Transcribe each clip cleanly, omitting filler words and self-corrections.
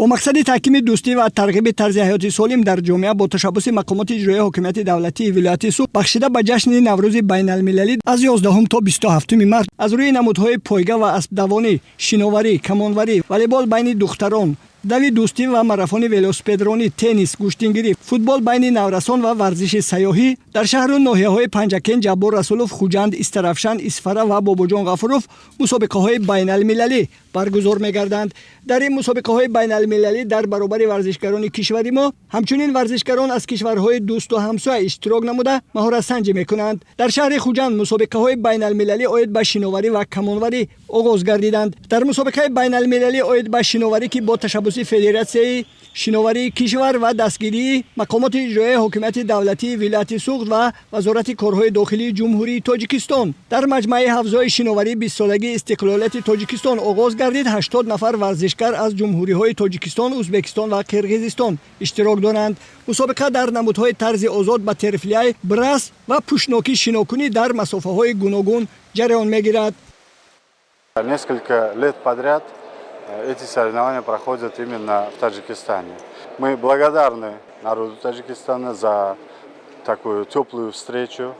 Бо мақсади таҳкими дӯстӣ ва тарғиби тарзи ҳаёти солим дар ҷомеа бо ташаббуси мақомоти иҷроияи ҳокимияти давлатии вилояти Суғд, бахшида ба ҷашни Наврӯзи байналмилалӣ, аз 11 то 27 март аз рӯи намудҳои пойга ва аспдавонӣ, шиноварӣ, камонварӣ, волейбол байни духтарон, дави дӯстӣ ва марафони велосипедронӣ, теннис, гӯштингирӣ, футбол байни наврасон ва варзиши сайёҳӣ дар шаҳру ноҳияҳои Панҷакент, Ҷаббор Расулов, Хуҷанд, Истаравшан, Исфара ва Бобоҷон Ғафуров мусобиқаҳои байналмилалӣ баргузор мегарданд. Дар ин мусобиқаҳои байналмилалӣ дар баробари варзишгарони кишвари мо ҳамчунин варзишгарон аз кишварҳои дӯсту ҳамсоя иштирок намуда, маҳоратсанҷӣ мекунанд. Дар шаҳри Хуҷанд мусобиқаҳои байналмилалӣ оид ба шиноварӣ ва камонварӣ оғоз гардиданд. Дар мусобиқаи байналмилалӣ оид ба шиноварӣ, ки бо ташаббуси Федератсияи шиноварии кишвар ва дастгирии мақомоти иҷроияи ҳокимияти давлатии вилояти Суғд ва Вазорати корҳои дохилии Ҷумҳурии Тоҷикистон дар маҷмӯаи ҳавзҳои шиноварии 20-солагии истиқлолияти Тоҷикистон оғоз гардид, 80 нафар варзишгар аз ҷумҳуриҳои Тоҷикистон, Ӯзбекистон ва Қирғизистон иштирок доранд. Мусобиқа дар намудҳои тарзи озод, баттерфляй, брас ва пӯшнокӣ шинокунӣ дар масофаҳои гуногун ҷараён мегирад. Несколько лет подряд эти соревнования проходят именно в Таджикистане. Мы благодарны народу Таджикистана за такую теплую встречу,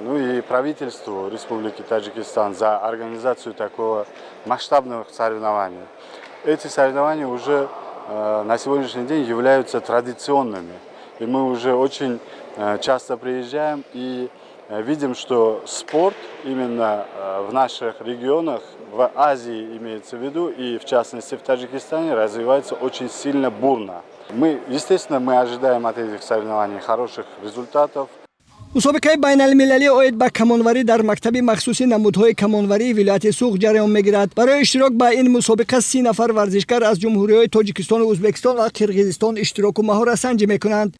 ну и правительству Республики Таджикистан за организацию такого масштабного соревнования. Эти соревнования уже на сегодняшний день являются традиционными. И мы уже очень часто приезжаем и видим, что спорт именно в наших регионах, в Азии имеется в виду, и в частности в Таджикистане, развивается очень сильно, бурно. Мы, естественно, мы ожидаем от этих соревнований хороших результатов. Мусобиқаи байналмилалӣ оид ба камонварӣ дар мактаби махсуси намудҳои камонварии вилояти Суғд ҷараён мегирад. Барои иштирок ба ин мусобиқа 30 нафар варзишгар аз ҷумҳуриҳои Тоҷикистону Ӯзбекистон ва Қирғизистон иштироку маҳоратсанҷӣ мекунанд.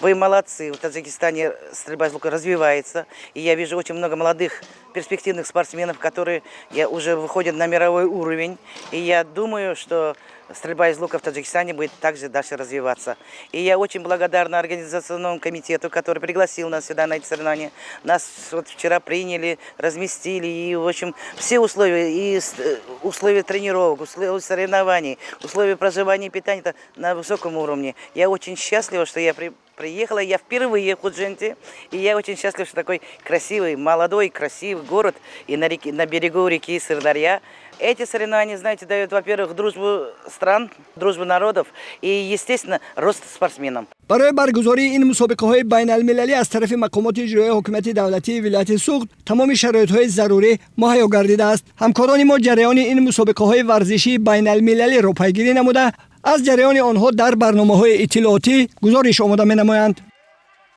Вы молодцы. В Таджикистане стрельба из лука развивается. И я вижу очень много молодых перспективных спортсменов, которые уже выходят на мировой уровень. И я думаю, что стрельба из лука в Таджикистане будет также дальше развиваться. И я очень благодарна организационному комитету, который пригласил нас сюда на эти соревнования. Нас вот вчера приняли, разместили. И, в общем, все условия, и условия тренировок, условия соревнований, условия проживания и питания это на высоком уровне. Я очень счастлива, что я приехала. Я впервые в Худжанде. И я очень счастлива, что такой красивый, молодой, красивый город и на, реке, на берегу реки Сырдарья. Эти соревнования, знаете, дают, во-первых, дружбу стран, дружбу народов и, естественно, рост спортсменам. Барои баргузории ин мусобиқаҳои байналмилалӣ аз тарафи мақомоти иҷроияи ҳокимияти давлатии вилояти Суғд тамоми шароитҳои зарурӣ муҳайё гардидааст. Ҳамкорони мо ҷараёни ин мусобиқаҳои варзишии байналмилалиро пайгирӣ намуда, аз ҷараёни онҳо дар барномаҳои иттилоотӣ гузориш омода менамоянд.